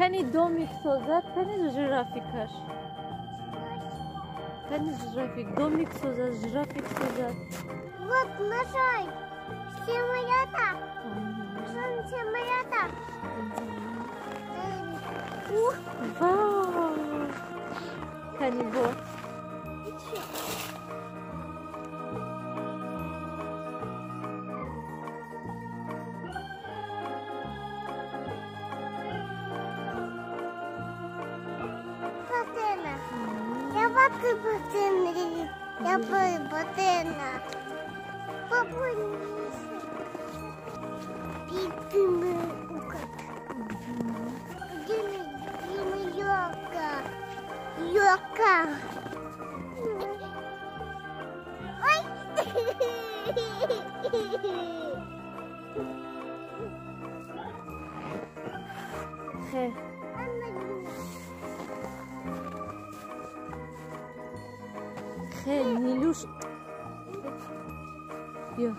Кани домик созад, кани жирафикаш. Кани жирафик, домик созад, жирафик созад. Вот нашел самолета. Самолета. Вау! Кани бо. Я патена. Папа, ёлка. Ой! Хе. Хе, Нилюш. Ё.